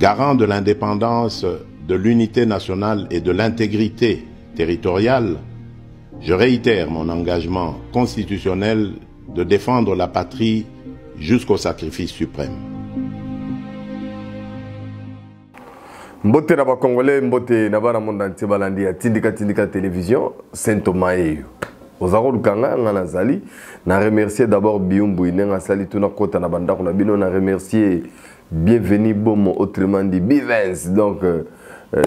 Garant de l'indépendance, de l'unité nationale et de l'intégrité territoriale, je réitère mon engagement constitutionnel de défendre la patrie jusqu'au sacrifice suprême. Mbote na ba Congolais, mbote na bana monde entier balandi ya Tindika Tindika Télévision, Saint Thomas eyo. Oza koluka nga, nga nazali. Na remercier d'abord Biumbu ndenge asali tuna kota na bandako na bino, na remercier Bienvenue Bomo autrement dit Bivens. Donc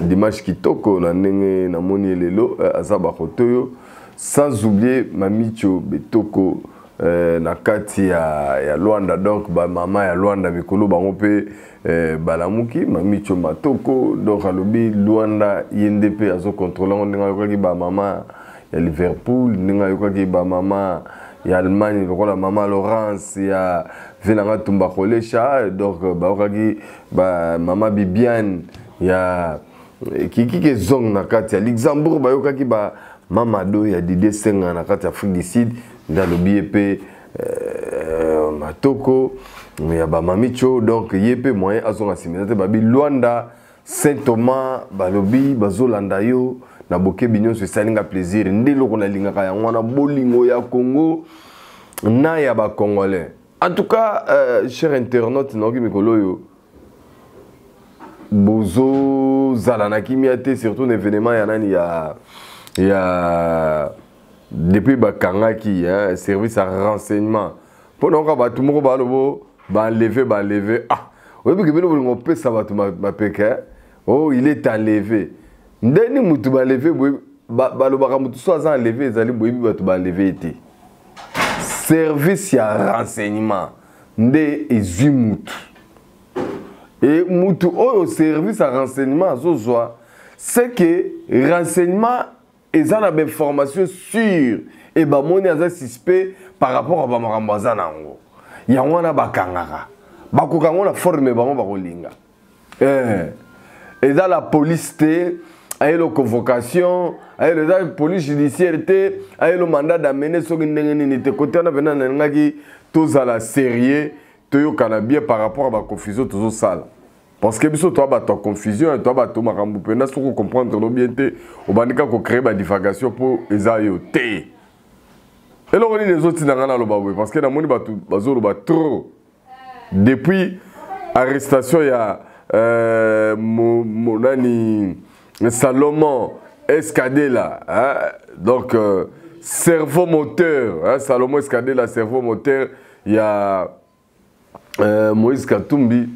dimanche kitoko na ndenge namoni lelo aza bakotoyo, sans oublier Mamicho Betoko na kati ya Luanda, donc ba mama ya Luanda mikolo bango pe balamuki Mamicho Matoko, donc alobi Luanda yende pe azo contrôler ngo ndenge ayokaki ba mama ya Liverpool, ndenge ayokaki ba mama ya Allemagne lokola mama Laurence ya Venanga Tumba Kolesha, donc bayokaki ba mama Bibiane ya Kiki Zong na kati ya Luxembourg, bayokaki ba mama Do ya Didier Senga na kati ya Afrique du Sud, nde alobi ye pe Matoko ya ba Mamicho, donc ye pe moyen azonga nsima te babi Luanda Saint Thomas balobi bazolanda yo na bokebi nyonso, esalinga plaisir nde eloko nalingaka yango wana bolingo ya Congo na ya ba Congolais. En tout cas, cher internaute, naoki mikolo oyo bozozala na kimia te, surtout na événement ya nani ya depuis bakangaki, hein, service à renseignement mpo na oka bato moko balobo baenlever baenlever, ah oyebi ke bino bolingo opesa bato mapeka, oh il est enlevé ndeni mutu baenlever boye, balobaka mutu so aza enlevé ezali boyebi bato baenlever te. Service ya renseignement nde ezwi mutu, e mutu oyo service ya renseignement azozwa, c'est que renseignement eza na bainformation sûre e bamoni aza suspect par rapport à bamakambo aza na yango, yango wana bakangaka, bakoka yango na forme bango bakolinga. Eza la police te ayelo convocation, ayelo eza police judiciaire te ayelo mandat d'amener soki ndenge nini te. Kote wana mpena nalingaki tozala sérieux, toyokana bien par rapport à baconfusion tozosala, parce que biso toa bato ya confusion, toa bato makambo mpena soki ocomprendre no bien te, obandi kaka kocréer badivagation mpo eza yo te. Eloko nini ezotinda ngai naloba boye? Parce que namoni bato bazoloba trop depuis arrestation ya nani Salomon Escadela, hein? Donc cerveau moteur, hein? Salomon Escadela, cerveau moteur ya Moïse Katumbi.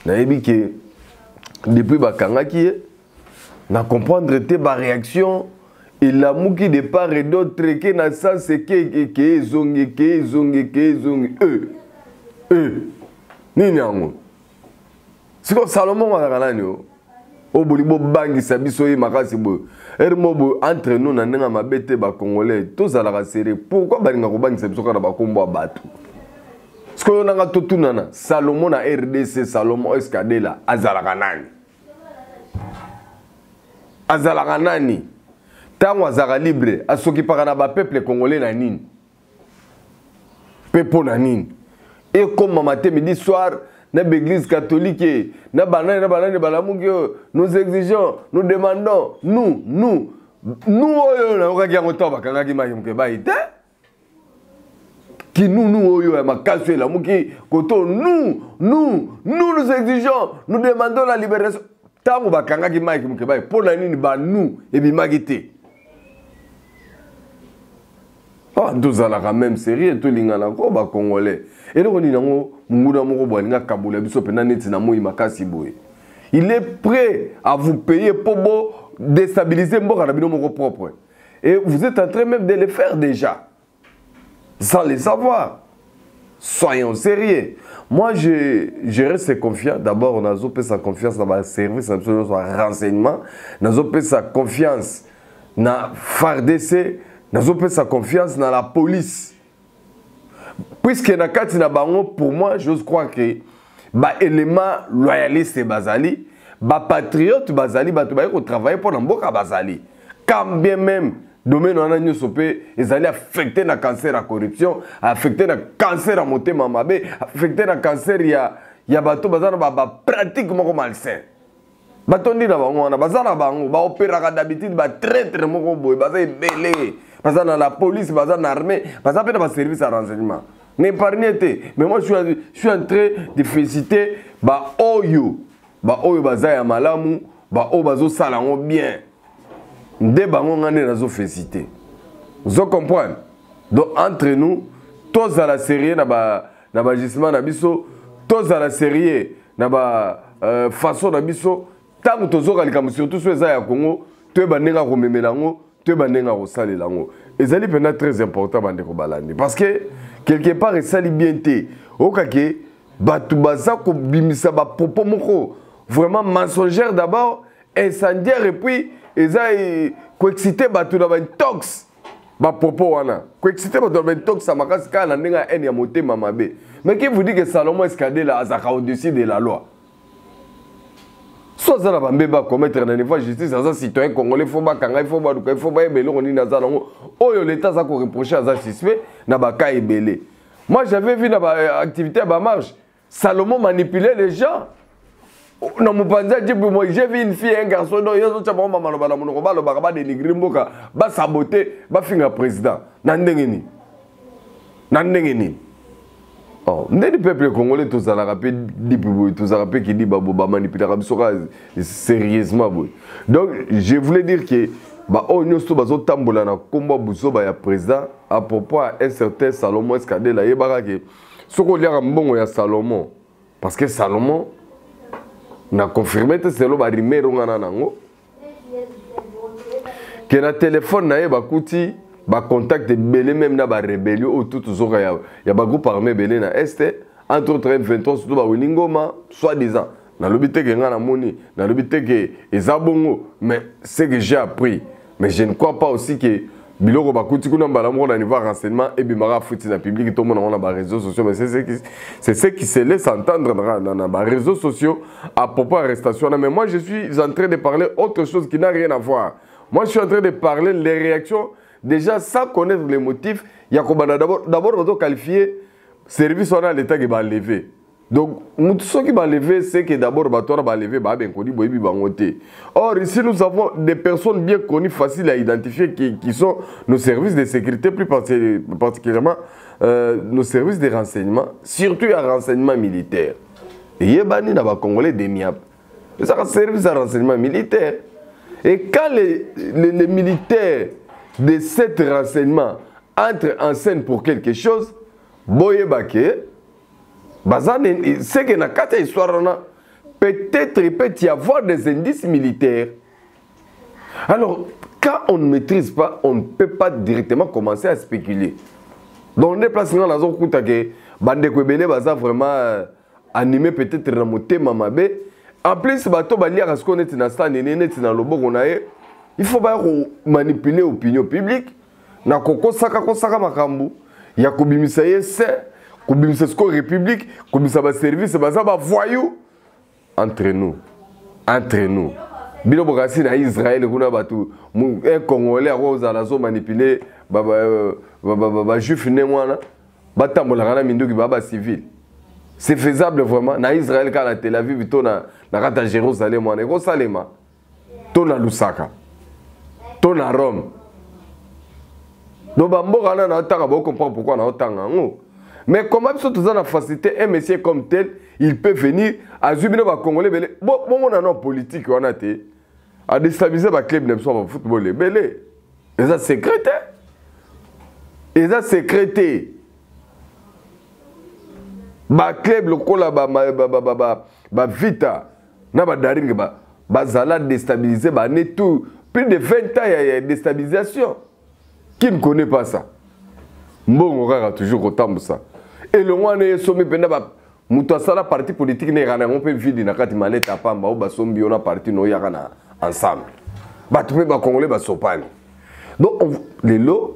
Nayebi ke depuis bakangaki ye, na comprendre te ba réaction elamuki de part et d'autre, ke na sens ke ke ezongi, ke ezongi, ke ezongi, nini yango sikoyo? Salomon azalaka nani? O oyo bolingi bobangisa biso ye makasi boye ere mo boye entre nous na ndenge ya mabe te. Bacongolais tozalaka sérieux, pourquoi balingaka kobangisa biso kaka na bakombo ya bato? Sikoyo nanga totunana, Salomon na RDC, Salomon Escadela azalaka nani? Azalaka nani? Ntango azalaka libre, asokipaka na bapeuple congolais na nini mpe mpo na nini ekóma matin midi soir na baeglise catholique na banani na banani balamuki oyo nous exigeons, nous demandons, nous, nous, nous? Oyo nayokaki yango ntango bakangaki Mike Mukebayi te, kinunu oyo ya makasi oyo elamuki koto nous, nous, nous, nous exigeons, nous demandons la libération. Ntango bakangaki Mike Mukebayi, mpo na nini banu ebimaki te? Ah, tozalaka même sérieux, tolingana ko bacongolais. Eloko nini yango monguna moko boye alinga kabola biso mpenza neti na moi makasi boye? Il est prêt à vous payer pour bo déstabiliser mboka na bino moko propre, et vous êtes en train même de le faire déjà sans le savoir. Soyons sérieux. Moi, je reste confiant. D'abord, nazopesa confiance na baservice na biso nyonso ya renseignement, nazopesa confiance na FARDC, nazopesa confiance na la police, puisque na kati na bango, pour moi, j'ose croire que baélément loyaliste bazali, bapatriote bazali, bato baye kotravaille mpo na mboka bazali, quand bien même domaine wana nyonso mpe ezali affecté na cancer ya corruption, affecté na cancer ya motema mabe, affecté na cancer ya ya bato baza na bapratique moko malsain. Batondi na bango wana, baza na bango baopéraka d'habitude, batraître moko boye baza ebele, baza na la police, baza na armée, baza mpe na baservice ya renseignement. N'épargne te. Mais moi, je suis en train de féliciter baoyo baza ya malamu, baoyo bazosala yango bien. Nde bango nga nde nazoféliciter. Ozo comprendre? Donc entre nous, tozala sérieux na ba na baagissement na biso, tozala sérieux na ba façon na biso. Ntango tozoka likambo, surtout so eza ya Congo, toyeba ndenge akomemela yango, toyeba ndenge akosalela yango. Ezali mpenza très important, bandeko balandi, parce que quelque part esali bien te. Okake bato baza kobimisa bapropos moko vraiment mensongère d'abord, incendiaire, et puis eza koexciter bato na baintox. Bapropos wana koexciter bato na baintox ya makasi kaka na ndenge ya haine, ya motema mabe. Mais qui vous dit que Salomon Escadela azalaka au-dessus de la loi? So aza na bambeba commettre na niveau ya justice, aza citoyen congolais, faut bakanga, il faut baluka, il faut bayeba eloko nini aza nango oyo l'État aza koreprocher. Aza suspect na baka ebele. Moi, j'avais vu na baactivité ya bamarche, Salomon manipulait les gens na mopanzi ya jeep. Moi, j'ai vu une fille et un garçon. Donc yo ozotya bango maloba na monoko, balobaka, badénigrer mboka, basaboter, bafinga président. Na ndenge nini? Na ndenge nini? Oh, ndeni peuple congolais tozalaka mpe dipi boye, tozalaka mpe kidiba boye, bamanipulaka biso kaka sérieusement boye. Donc je voulais dire que baoyo nyonso bazotambola na nkombo ya buzoba ya président à propos ya un certain Salomon Escadela, yebaka ke soki oliaka mbongo ya Salomon, parce que Salomon na confirme te, selo barumeur ngana nango ke na telefone na ye bakuti bacontact ebele, même na barébellion oyo tu tozoka ya bagroupe armé ebele na Est, entre autres M23, surtout bawini Ngoma, soi disant. Nalobi te ke ngai namoni, nalobi te ke eza bongo, mais ce que j'ai appris. Mais je ne crois pas aussi que biloko bakuti kuna mbala moko na niveau ya renseignement ebimaka futi na public, tomona yango na baréseaux sociaux. Mais c'est ce qui se laisse entendre na baréseaux sociaux à propos arrestation wana. Mais moi, je suis en train de parler autre chose qui n'a rien à voir. Moi, je suis en train de parler les réactions déjà sans connaître les motifs ya kobanda. D'abord bazoqualifier service wana, l'État ke baenlever. Donc mutu soki baenlever, c'est que d'abord bato wana baenlever baa benkoni, boyebi bango te. Or ici, nous avons des personnes bien connues, faciles à identifier, qui sont nos services de sécurité, plus particulièrement nos services de renseignement, surtout ya renseignement militaire. Eyebani na bacongolais demiap, ezaka service ya renseignement militaire. Et quand les militaires de cet renseignement entrent en scène pour quelque chose, boyeba ke baza, c'est que na kati ya histoire wana, peut-être il peut y avoir des indices militaires. Alors quand on ne maîtrise pas, on ne peut pas directement commencer à spéculer. Donc nde place nga nazokuta ke bandeko ebele baza vraiment animé peut-être na motema mabe. En plus, bato baliaka sikoyo neti na sa nene, neti na loboko na ye, il faut baya komanipuler opinion publique na kokosaka kosaka makambo ya kobimisa ye se kobimisa sikoyo république, kobimisa baservice baza bavoyou. Entre nous, entre nous, bino bokasi na Israel kuna, bato, un Congolais akozala azomanipuler bajuif ndenge wana, batambolaka na minduki, baa bacivile. C'est faisable vraiment na Israel kaka na Tel Aviv to na kati ya Jérusalem wana ekosalema, to na Lusaka to na Rome. Donc bamboka wana naotanga, bocomprendre pourquoi naotanga yango. Mais comment biso toza na facilité, un monsieur comme tel, il peut venir, azwi bino bacongolais ebele, bomona no politique wana te, adéstabiliser baclub na biso ya bafootball ebele. Eza secret te, eza secret te. Baclub lokola bavita na badaring bazala déstabiliser bane tout plus de 20 ans ya déstabilisation. Qui ne connaît pas ça? Mbongo kaka toujours kotambusa elongo wana, esomi mpenza. Moto asala parti politique na ekana yango mpe vide na kati, maleta pamba oyo basombi yo na parti na oyaka na ensemble. Bato mpe bacongolais basopani. Donc lelo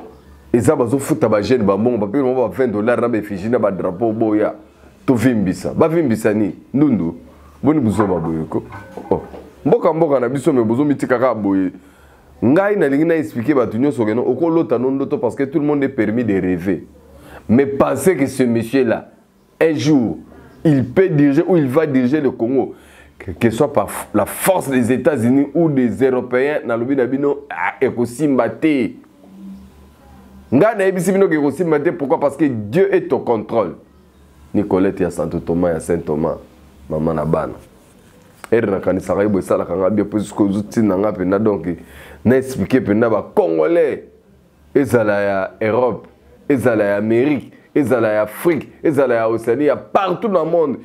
eza bazofuta bajeune bambongo, bape bango ba 20 $ na baeffigie na badrapeau, boya tovimbisa. Bavimbisa nini? Ndundu boni buzoba boye ko. Oh. Mboka mboka na biso, me bozomitika kaka boye. Ngai nalingi na expliquer bato nyonso keno okolota no ndoto, parce que tout le monde est permis de rêver. Mais penser que ce monsieur là un jour Il peut diriger ou il va diriger le Congo, que ce soit par la force des États-Unis ou des Européens. Nalobi na bino, ah, ekosimba te. Nga nayebisi bino ke ekosimba te. Pourquoi? Parce que Dieu est au contrôle. Nicolette ya Santo Thomas, ya Saint Thomas, mama na bana. Ere nakanisaka ye boye, esalaka nga bien, mpo soki ozotinda nga mpenza, donc na expliquer mpenza bacongolais, ezala ya Europe, ezala ya Amérique, ezala ya Afrique, ezala ya Océanie, ya partout na monde,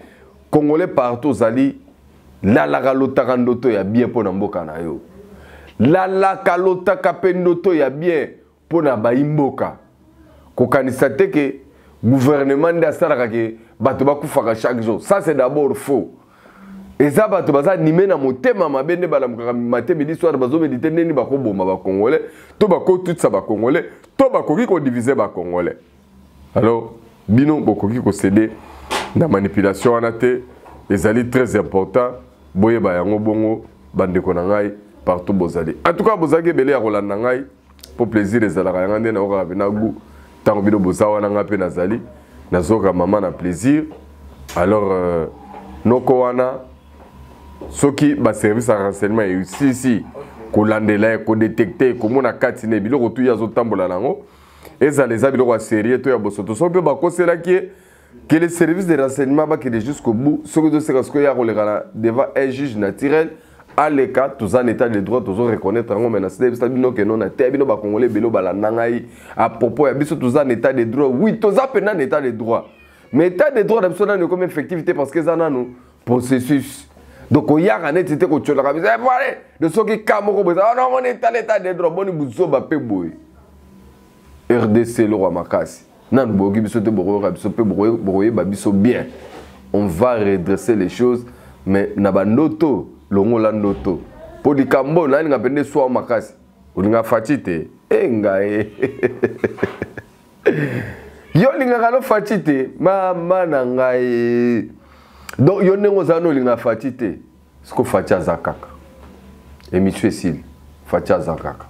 congolais partout ozali, lalaka, lotaka ndoto ya bien mpo na mboka na yo. Lalaka, lotaka mpe ndoto ya bien mpo na bayi mboka. Kokanisa te ke gouvernement nde asalaka ke bato bakufaka chaque jour. Ça, c'est d'abord faux. Eza bato baza animé na motema mabe nde balamukaka matin, midi, soir, bazoméditer ndeni bakoboma bacongolais, to bakotutisa bacongolais, to bakoki kodiviser bacongolais. Alors bino bokoki kocéder na manipulation wana te. Ezali très important boyeba yango. Bongo bandeko na ngai partout bozali, en tout cas bozalaki ebele ya kolanda ngai, mpo plaisir ezalaka yanga nde naokaka mpe na gu ntango bino boza wana, ngai mpe nazali nazoka mama na plaisir. Alors noko wana, soki baservice ya renseignement eusisi kolandela ye, kodétecter, komona kati na biloko tu ye azotambola nango, ezala eza biloko ya sérieux to ya bosoto, soki mpe bakoselaki ye, que les services de renseignement bakende jusqu'au bout. Soki ezoseka, sikoyo ya koleka na devant un juge naturel, aleka. Toza na état de droit, tozo reconnaître yango. Mais na sida yebisa bino ke no na te, bino bakongole ebele balanda ngai à propos ya biso, toza na état de droit. Oui, toza mpenza na état de droit, mais état de droit na biso nanu ekomi effectif te, parce que eza nanu processus. Donc oyaka neti te kotiolaka biso voilà de soki ka moko boye, nomoni etala état de droit, boni buzoba mpe boye. RDC eloko ya makasi, nanu boyoki biso te, bokoyoka biso mpe bokoyeba biso bien. On va redresser les choses, mais na bandoto, longola ndoto, mpo likambo oyo nalinga mpe nde swa makasi. Olinga Fatshi te, e ngai yo olingaka no Fatshi te, mama na ngai. Donc yo ndenge ozala no olinga Fatshi te, siko Fatshi aza kaka. Émission esili, Fatshi aza kaka.